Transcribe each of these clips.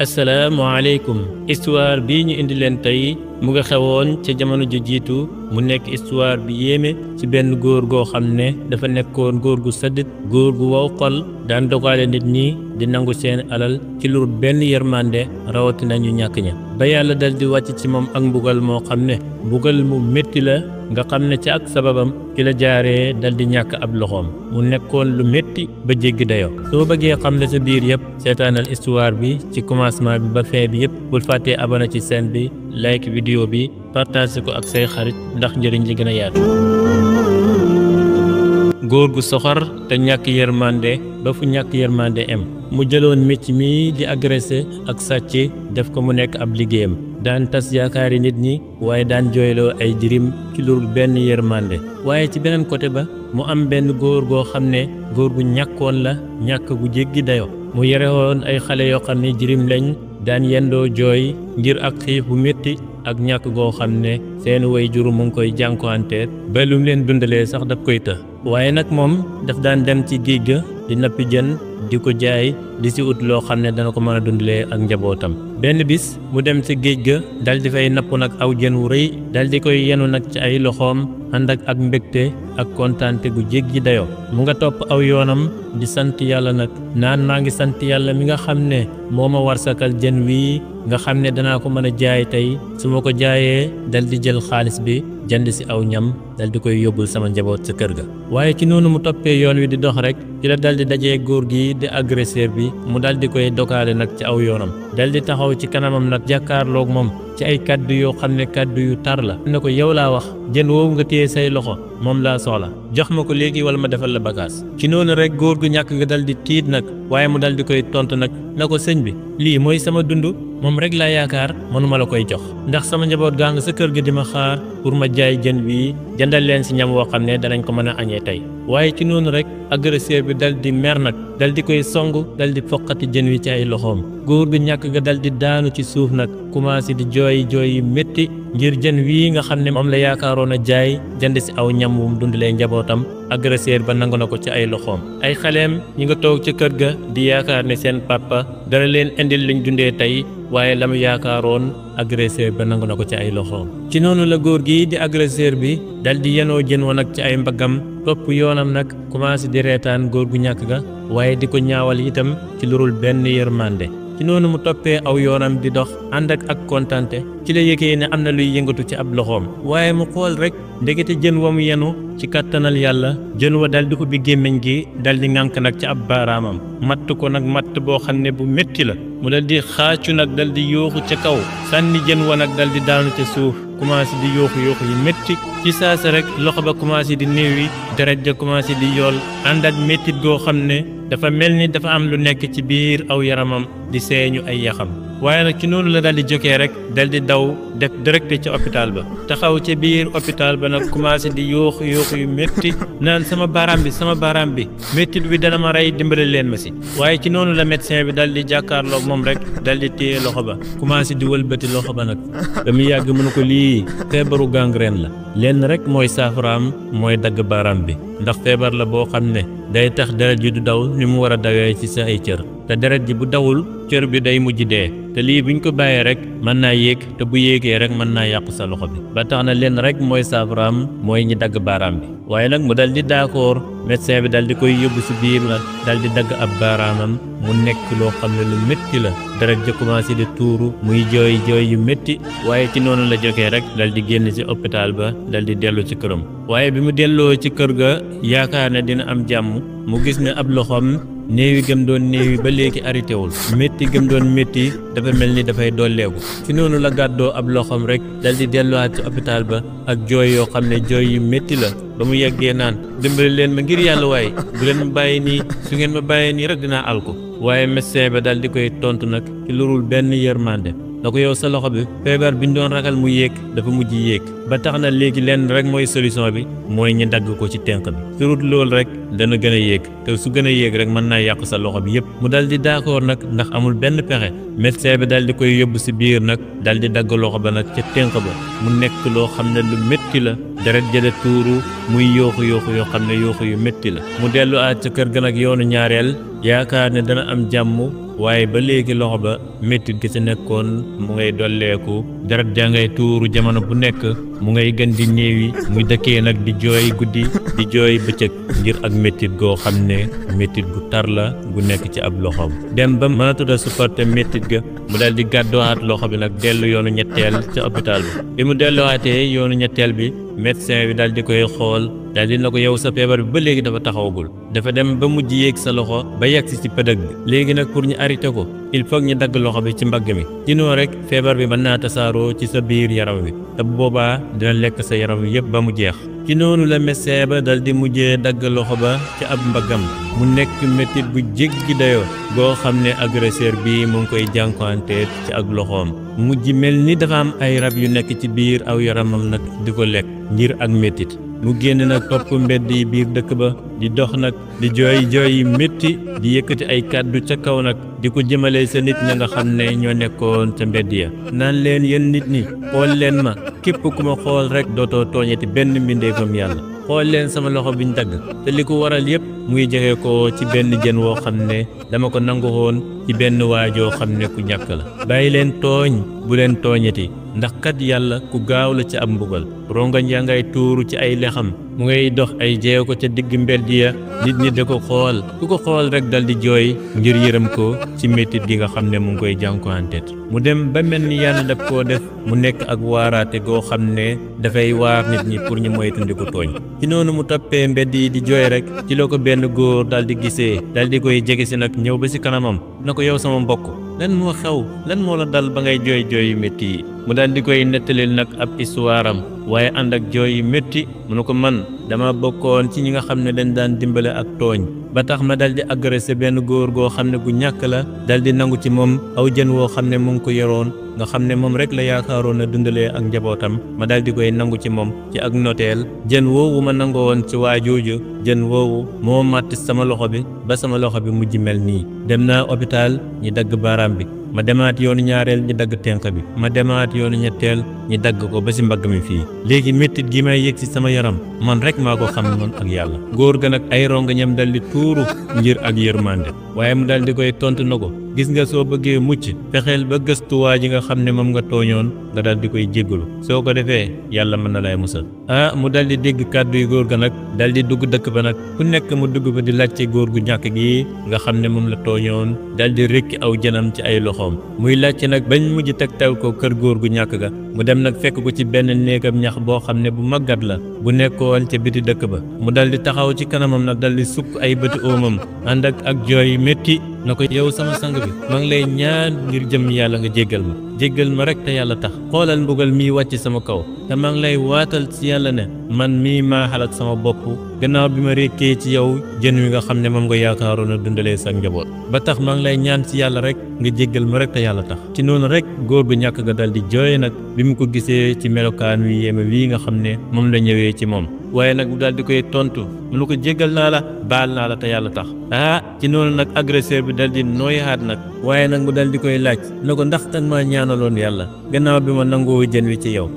asalaamaaleykum histoire bii ñu indi leen tey mu nga xewoon ca jamono ju jiitu mu nekk histoire bi yéeme ci benn góor goo xam ne dafa nekkoon góor gu sëddit góor gu wow xol daan dogaale nit ñi di nangu seen alal ci lu benn yërmande rawatina ñu ñàkk ña ba yàlla dal di wàcc ci moom ak mbugal moo xam ne mbugal mu métti la nga xam ne ci ak sababam ki la jaaree dal di ñàkk ab loxoom mu nekkoon lu métti ba jéggi dayoo soo bëggee xam la sa biir yëpp seetaanal histoire bi ci commencement bi ba fin bi yëpp bul fàttee abonné ci chaîne bi like vidéo bi partage ko ak say xarit ndax njëriñ li gën a yaatu. góor gu soxor te ñàkk yërmande ba fu ñàkk yërmande em mu jëloon mécc mi di agressé ak sàcc def ko mu nekk ab liggéeyam daan tas yaakaari nit ñi waaye daan jooyloo ay jirim ci lu benn yërmande waaye ci beneen côté ba mu am benn góor goo xam ne góor gu ñàkkoon la ñàkk gu jéggi dayo mu yore woon ay xale yoo xam ne jirim lañ daan yendoo jooy ngir ak xiif bu métti ak ñàkk goo xam ne seen way juru mu ngi koy jànkuwanteet ba lu mu leen dundalee sax daf koy të waaye nag moom daf daan dem ci géej ga di nappi jën di ko jaay di si ut loo xam ne dana ko mën a dundalee ak njabootam benn bis mu dem ci géej ga dal di fay napp nag aw jën wu rëy dal di koy yenu nag ci ay loxoom ànd ak mbégte ak kontaante gu jéggi dayoo mu nga topp aw yoonam di sant yàlla nag naan maa ngi sant yàlla mi nga xam ne moo ma warsakal jën wii nga xam ne danaa ko mën a jaay tey su ma ko jaayee dal di jël xaalis bi jënd si aw ñam dal di koy yóbbul sama njaboot sa kër ga waaye ci noonu mu toppee yoon wi di dox rek ci la dal di dajee góor gi di agresseur bi mu dal di koy dokaale nag ci aw yoonam dal di taxaw ci kanamam nag jàkkaarloog moom ci ay kàddu yoo xam ne kàddu yu tar la ne ko yow laa wax jën woowu nga téye say loxo moom laa soxla jox ma ko léegi wala ma defal la bagaas ci noonu rek góor gu ñàkk nga dal di tiit nag waaye mu dal di koy tontu nag na ko sëñ bi lii mooy sama dund moom rek laa yaakaar mënuma la koy jox ndax sama njaboot gaa nga sa kër ga di ma xaar pour ma jaay jën bii jëndal leen si ñam woo xam ne danañ ko mën a añee tey waaye ci noonu rek agresseur bi dal di mer nag dal di koy song dal di foqati jën wi ci ay loxoom góor gu ñàkk ga dal di daanu ci suuf nag commencé di jooy yu métti ngir jën wii nga xam ne moom la yaakaaroon a jaay jënd si aw ñam wu mu dundalee njabootam agresseur ba nangu na ko ci ay loxoom ay xaleem ñi nga toog ca kër ga di yaakaar ne seen papa dana leen indil luñ dundee tey waaye la mu yaakaaroon agresseur ba nangu na ko ci ay loxoom ci noonu la góor gi di agresseur bi dal di yenoo jën wa nag ci ay mbaggam topp yoonam nag commencé di reetaan góor gu ñàkk ga waaye di ko ñaawal itam ci lurul benn yërmande ci noonu mu toppee aw yoonam di dox ànd ak kontante ci la yëgee ne am na luy yëngatu ci ab loxoom waaye mu xool rek ndekete jën wa mu yenu ci kàttanal yàlla jën wa dal di ko bi gémmiñ gi dal di ŋànk nag ci ab baaraamam matt ko nag matt boo xam ne bu métti la mu dal di xaacu nag dal di yooxu ca kaw sànni jën wa nag dal di daanu ca suuf commencé di yooxu yu métti ci saasa rek loxo ba commencé di néewi deret ja commencé di yool ànd ak méttit goo xam ne dafa mel ni dafa am lu nekk ci biir aw yaramam di seeñu ay yaxam waaye nag ci noonu la dal di jógee rek dal di daw def direct ca hôpital ba taxaw ca biir hôpital ba nag commencé di yooxu yu métti naan sama baaraam bi méttit bi dana ma rey dimbale leen ma si waaye ci noonu la médecin bi dal di jàkkaarloog moom rek dal di téye loxo ba commencé di wëlbati loxo ba nag ba mu yàgg mënu ko lii feebaru gangrène la lenn rek mooy saafaraam mooy dagg baaraam bi ndax feebar la boo xam ne day tax deret ji du daw ni mu war a dawee ci sa ay cër te deret ji bu dawul cër bi day mujj dee te lii buñ ko bàyyee rek mën naa yéeg te bu yéegee rek mën naa yàqu sa loxo bi ba tax na lenn rek mooy saafaraam mooy ñi dagg baaraam bi waaye nag mu dal di d'accord médecin bi dal di koy yóbbu si biir nag dal di dagg ab baaraamam mu nekk loo xam ne lu métti la deret ja commencé di tuuru muy jooy yu métti waaye ci noonu la jógee rek dal di génn ci hôpital ba dal di dellu ci këram waaye bi mu delloo ci kër ga yaakaar ne dina am jàmm mu gis ne ab loxoom néewi gëm doon néewi ba léegi arrêté wul métti gëm doon métti dafa mel ni dafay dolleeku ci noonu la gàddoo ab loxoom rek dal di delluwaat ci hôpital ba ak jooy yoo xam ne jooy yu métti la ba mu yeggee naan dimbali leen ma ngir yàlla waaye bu leen ma bàyyi nii su ngeen ma bàyyi nii rek dinaa alko waaye médecin ba dal di koy tontu nag ci lurul benn yërmande na ko yow sa loxo bi feebar bi ñu doon ragal mu yéeg dafa mujj yéeg ba tax na léegi lenn rek mooy solution bi mooy ñu dagg ko ci tenq bi surut loolu rek dana gën a yéeg te su gën a yéeg rek mën naa yàq sa loxo bi yëpp mu dal di d'accord nag ndax amul benn pexe médecin bi dal di koy yóbbu si biir nag dal di dagg loxo ba nag ca tenq ba mu nekk loo xam ne lu métti la deret jële tuuru muy yooxu yoo xam ne yooxu yu métti la mu dellu aat ca kër ga nag yoonu ñaareel yaakaar ne dana am jàmm waaye ba léegi loxo ba méttit gi ci nekkoon mu ngay dolleeku deret jaa ngay tuuru jamono bu nekk mu ngay gën di néewi muy dëkkee nag di jooy guddi di jooy bëccëg ngir ak méttit goo xam ne méttit gu tar la gu nekk ci ab loxoom dem ba mënatuda supporter méttit ga mu dal di gàdduwaat loxo bi nag dellu yoonu ñetteel ca hôpital bi mu delluwaatee yoonu ñetteel bi médecin bi dal di koy xool dal di na ko yow sa feebar bi ba léegi dafa taxawagul dafa dem ba mujj yéeg sa loxo ba yegsi ci pëdëg bi léegi nag pour ñu arrêté ko il faut ñu dagg loxo bi ci mbagg mi sinon rek feebar bi mën naa tasaaroo ci sa biir yaram wi te bu boobaa dina lekk sa yaram wi yëpp ba mu jeex ci noonu la médecin ba dal di mujjee dagg loxo ba ci ab mbaggam mu nekk métit bu jéggi dayoo goo xam ne agresseur bi mu ngi koy jànkuwanteet ci ak loxoom mujj mel ni dafa am ay rab yu nekk ci biir aw yaramam nag di ko lekk ngir ak métit mu génn nag topp mbedd yi biir dëkk ba di dox nag di jooy yi métti di yëkkati ay kàddu ca kaw nag di ko jëmale sa nit ña nga xam ne ñoo nekkoon ca mbedd ya naan leen yéen nit ñi xool leen ma képp ku ma xool rek dootoo tooñati benn mbindeefam yàlla xool leen sama loxo biñ dagg te li ko waral yëpp muy joxe ko ci benn jën woo xam ne dama ko nangu woon ci benn waajoo xam ne ku ñàkk la bàyyi leen tooñ bu leen tooñati ndax kat yàlla ku gaaw la ci ab mbugal rongañ yaa ngay tuuru ci ay lexam mu ngay dox ay jeew ko ca digg mbedd ya nit ñi da ko xool ku ko xool rek dal di jooy ngir yërëm ko ci métit gi nga xam ne mu ngi koy jànkuwanteet mu dem ba mel ni yàlla daf koo def mu nekk ak waaraate goo xam ne dafay waar nit ñi pour ñu moytandiku tooñ ci noonu mu toppee mbedd yi di jooy rek ci la ko benn góor dal di gisee dal di koy jege si nag ñëw ba si kanamam na ko yow sama mbokk lan moo xew lan moo la dal ba ngay jooy yu métti yi mu daal di koy nettalil nag ab histoire am waaye ànd ak jooy yu métti mu ne ko man dama bokkoon ci ñi nga xam ne dañ daan dimbale ak tooñ ba tax ma dal di agressé benn góor goo xam ne gu ñàkk la dal di nangu ci moom aw jën woo xam ne mu ngi ko yoroon nga xam ne moom rek la yaakaaroon na dundalee ak njabootam ma dal di koy nangu ci moom ci ak noteel jën woowu ma nangoo woon ci waa jooju jën woowu moo màtt sama loxo bi ba sama loxo bi mujj mel nii dem naa hôpital ñi dagg baaraam bi ma demaat yoonu ñaareel ñi dagg tenq bi ma demaat yoonu ñetteel ñi dagg ko ba ci mbagg mi fii léegi méttit gi may yëg ci sama yaram man rek maa ko xam noonu ak yàlla góor ga nag ay rongañam dal di tuuru ngir ak yërmande waaye mu dal di koy tontu na ko gis nga soo bëggee mucc fexeel ba gëstuwaa ji nga xam ne moom nga tooñoon nga dal di koy jéggalu soo ko defee yàlla mën na lay musal mu dal di dégg kàddu yu góor ga nag dal di dugg dëkk ba nag ku nekk mu dugg ba di laajte góor gu ñàkk gi nga xam ne moom la tooñoon dal di rekki aw jënam ci ay loxoom muy laajte nag bañ mujj tegtal ko kër góor gu ñàkk ga mu dem nag fekk ko ci benn néegam ñax boo xam ne bu màggat la bu nekkoon ca biti dëkk ba mu dal di taxaw ci kanamam nag dal di sukk ay bëti óomam ànd ak jooy métti na ko yow sama sang bi maa ngi lay ñaan ngir jëm yàlla nga jéggal ma rek te yàlla tax xoolal mbugal mii wàcc sama kaw te maa ngi lay waatal ci yàlla ne man mii maa xalaat sama bopp gannaaw bi ma rékkee ci yow jën wi nga xam ne moom nga yaakaaroon a dundalee sa njaboot ba tax maa ngi lay ñaan ci yàlla rek nga jéggal ma rek te yàlla tax ci noonu rek góor gu ñàkk ga dal di jooy nag bi mu ko gisee ci melokaan wi yéeme wii nga xam ne moom la ñëwee ci moom waaye nag mu daal di koy tontu mu ne ko jéggal naa la baal naa la te yàlla tax ci noonu nag agresseur bi dal di nooyaat nag waaye nag mu dal di koy laaj na ko ndax tan maa ñaanaloon yàlla gannaaw bi ma nangoo jën wi ci yow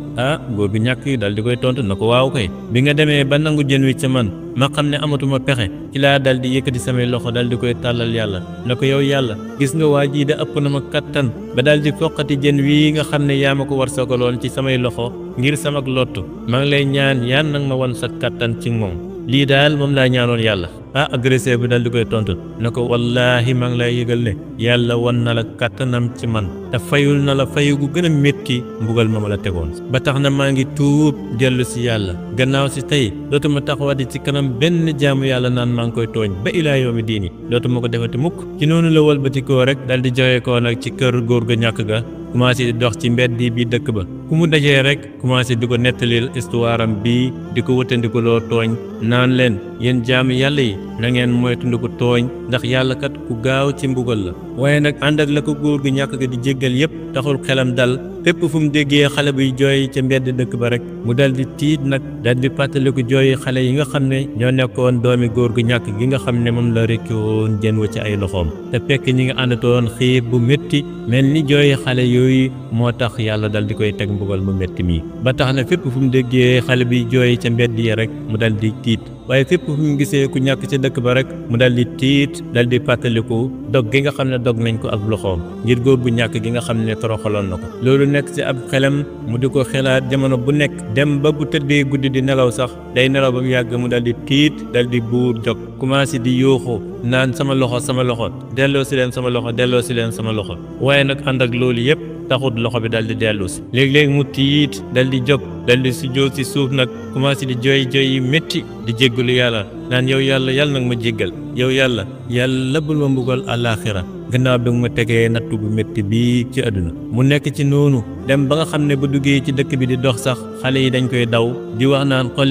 góor gu ñàkk yi dal di koy tontu na ko waaw kay bi nga demee ba nangu jën wi ci man ma xam ne amatuma pexe ci laa dal di yëkkati samay loxo dal di koy tàllal yàlla na ko yow yàlla gis nga waa jii da ëpp na ma kattan ba dal di foqati jën wii nga xam ne yaa ma ko war sogaloon ci samay loxo ngir samak lottu maa ngi lay ñaan yaan nag ma won sa kattan ci moom lii daal moom laa ñaanoon yàlla agresseur bi dal di koy tontu na ko wallaahi maa ngi lay yëgal ne yàlla won na la kattanam ci man te fayul na la fayu gu gën a métti mbugal ma la tegoon ba tax na maa ngi tuub dellu si yàlla gannaaw si tey dootuma taxawati ci kanam benn jaamu yàlla naan maa ngi koy tooñ ba ilaa yawmi diini dootuma ko defati mukk ci noonu la wëlbatikoo rek dal di joxe koo nag ci kër góor ga ñàkk ga commencé di dox ci mbedd bi dëkk ba ku mu dajee rek commencé di ko nettalil histoire am bii di ko wëtandiku loo tooñ naan leen yéen jaamu yàlla yi na ngeen moytandiku tooñ ndax yàlla kat ku gaaw ci mbugal la waaye nag ànd ak la ko góor gu ñàkk ga di jéggal yépp taxul xelam dal fépp fu mu déggee xale buy jooy ca mbedd dëkk ba rek mu dal di tiit nag dal di fàttaliku jooy xale yi nga xam ne ñoo nekkoon doomi góor gu ñàkk gi nga xam ne moom la rekki woon jën wa ci ay loxoom te fekk ñi nga àndatoon xiif bu métti mel ni jooy xale yooyu moo tax yàlla dal di koy teg mbugal mu métti mii ba tax na fépp fu mu déggee xale biy jooy ca mbedd yi rek mu dal di tiit waaye fépp fu mu gisee ku ñàkk ci dëkk ba rek mu dal di tiit dal di fàttaliku dog gi nga xam ne dog nañ ko ak loxoom ngir góor gu ñàkk gi nga xam ne toroxaloon na ko. loolu nekk ci ab xelam mu di ko xelaat jamono bu nekk dem ba bu tëddee guddi di nelaw sax day nelaw ba mu yàgg mu dal di tiit dal di buur jóg commencé di yuuxu naan sama loxo delloo si leen sama loxo delloo si leen sama loxo. waaye nag ànd ak loolu yëpp taxut loxo bi dal di dellu si léeg-léeg mu tiit dal di jóg dal di sujjóot si suuf nag commencé di jooy yi métti di jéggalu yàlla naan yow yàlla nag ma jéggal yow yàlla bul ma mbugal àllaaxira gannaaw bi ma tegee nattu bu métti bii ci àdduna. mu nekk ci noonu dem ba nga xam ne bu duggee ci dëkk bi di dox sax xale yi dañ koy daw di wax naan xool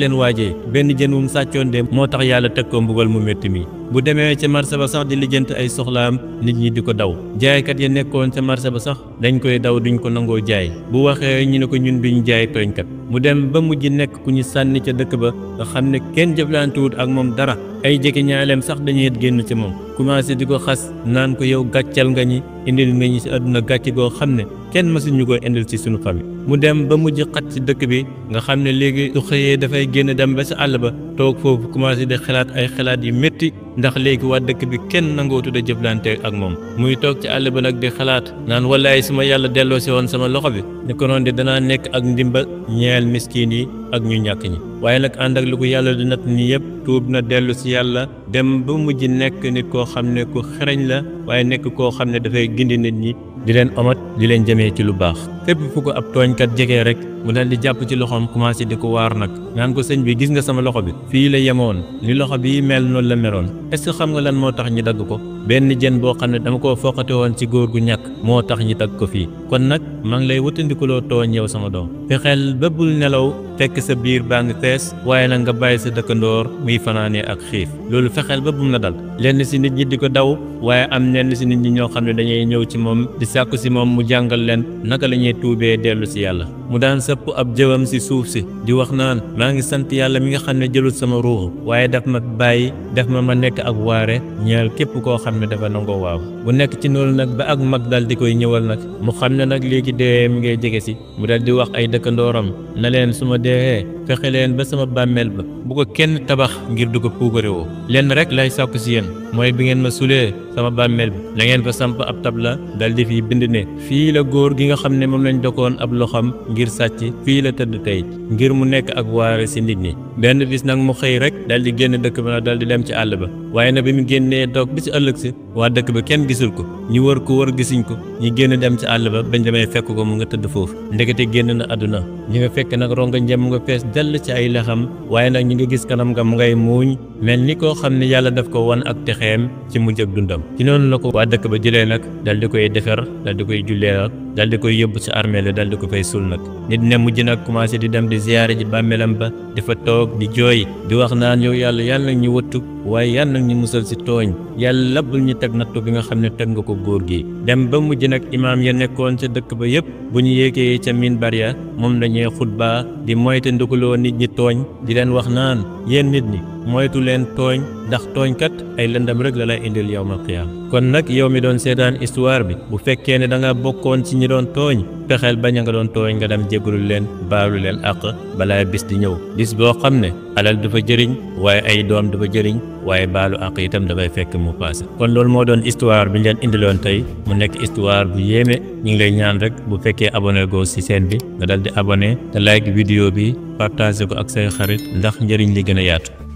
leen waajee benn jën wu mu sàccoon de moo tax yàlla teg ko mbugal mu métti mi. bu demee ca marché ba sax di lijjanti ay soxlaam nit ñi di ko daw jaaykat ya nekkoon ca marché ba sax dañ koy daw duñ ko nangoo jaay bu waxee ñu ne ko ñun duñ jaay tooñkat. mu dem ba mujj nekk ku ñu sànni ca dëkk ba nga xam ne kenn jëflantewut ak moom dara ay jege ñaaleem sax dañuy génn ci moom commencé di ko xas naan ko yow gàccal nga ñi indil nga ñi ci àdduna gàcce goo xam ne kenn mësuñu ko indil ci suñu famille. mu dem ba mujj xat ci dëkk bi nga xam ne léegi su xëyee dafay génn dem ba ci àll ba toog foofu commencé di xalaat ay xalaat yu métti ndax léegi waa dëkk bi kenn nangootu da jëflante ak moom. muy toog ci àll ba nag di xalaat naan wallaay su ma yàlla delloo si woon sama loxo bi ni ko noonu de danaa nekk ak ndimbal ñeel miskin yi ak ñu ñàkk ñi. waaye nag ànd ak lu ko yàlla di natt nii yëpp tuub na dellu si yàlla dem ba mujj nekk nit koo xam ne ku xereñ la waaye nekk koo xam ne dafay gindi nit ñi di leen omat di leen jëmee ci lu baax. fépp fu ko ab tooñkat jegee rek mu dal di jàpp ci loxoom commencé di ko waar nag naan ko sëñ bi gis nga sama loxo bi fii la yemoon li loxo bi mel noonu la meloon est-ce que xam nga lan moo tax ñi dagg ko benn jën boo xam ne dama koo foqate woon ci góor gu ñàkk moo tax ñi dagg ko fii. kon nag maa ngi lay wutandikuloo tooñ yow sama doom fexeel ba bul nelaw fekk sa biir baa ngi fees waaye nag nga bàyyi sa dëkkandoor muy fanaanee ak xiif loolu fexeel ba bum la dal. lenn si nit ñi di ko daw waaye am ñenn si nit ñi ñoo xam ne dañuy ñëw ci moom di sàkku si moom mu jàngal leen naka la ñuy tuubee dellu si yàlla. mu daan sëpp ab jëwam si suuf si di wax naan maa ngi sant yàlla mi nga xam ne jëlut sama ruux waaye daf ma bàyyi def ma nekk ak waare ñeel képp koo xam ne dafa nangoo waaw. bu nekk ci noonu nag ba ak mag dal di koy ñëwal nag mu xam ne nag léegi dee mi ngay jege si mu dal di wax ay dëkkandooram na leen su ma dee fexe leen ba sama bàmmeel ba bu ko kenn tabax ngir du ko puugarewoo lenn rek lay sàkku si yéen mooy bi ngeen ma sulee sama bàmmeel bi la ngeen fa samp ab tabla dal di fi bind ne fii la góor gi nga xam ne moom lañ dokkoon ab loxam ngir sàcc fii la tëdd tey ngir mu nekk ak waare si nit ñi. benn bis nag mu xëy rek dal di génn dëkk ba dal di dem ci àll ba waaye nag bi mu génnee toog bi ci ëllëg si waa dëkk ba kenn gisul ko ñu wër ko wër gisuñ ko ñu génn dem ci àll ba bañ demee fekk ko mu nga tëdd foofu ndekete génn na àdduna. ñi nga fekk nag ronga njëm mu nga fees dell ci ay lexam waaye nag ñi nga gis kanam nga mu ngay muuñ mel ni koo xam ne yàlla daf ko wan ak texeem ci mujj ak dundam. ci noonu la ko waa dëkk ba jëlee nag dal di koy defar dal di koy jullee dal di koy yóbbu ci armée la dal di ko fay sul nag. nit ne mujj nag commencé di dem di ziyaare ji bàmmeelam ba dafa toog di jooy di wax naan yow yàlla nag ñu wëttu waaye yàlla nag ñu musal si tooñ yàlla bul ñu teg nattu bi nga xam ne teg nga ko góor gi. dem ba mujj nag imaam ya nekkoon ca dëkk ba yëpp bu ñu yéegee ca minbar ya moom lañuy xutba di moyte ndugaloo nit ñi tooñ di leen wax naan yéen nit ñi moytu leen tooñ ndax tooñkat ay lëndam rek la lay indil yawmal qiyaama. kon nag yow mi doon seetaan histoire bi bu fekkee ne da nga bokkoon ci ñi doon tooñ fexeel bañ a nga doon tooñ nga dem jégalu leen baalu leen àq balaa bis di ñëw bis boo xam ne alal dafa jëriñ waaye ay doom dafa jëriñ waaye baalu àq itam dafay fekk mu passé. kon loolu moo doon histoire bi ñu leen indiloon tey mu nekk histoire bu yéeme ñu ngi lay ñaan rek bu fekkee abonné goo ci chaîne bi nga dal di abonné te like vidéo bi partage ko ak say xarit ndax njëriñ li gën a yaatu.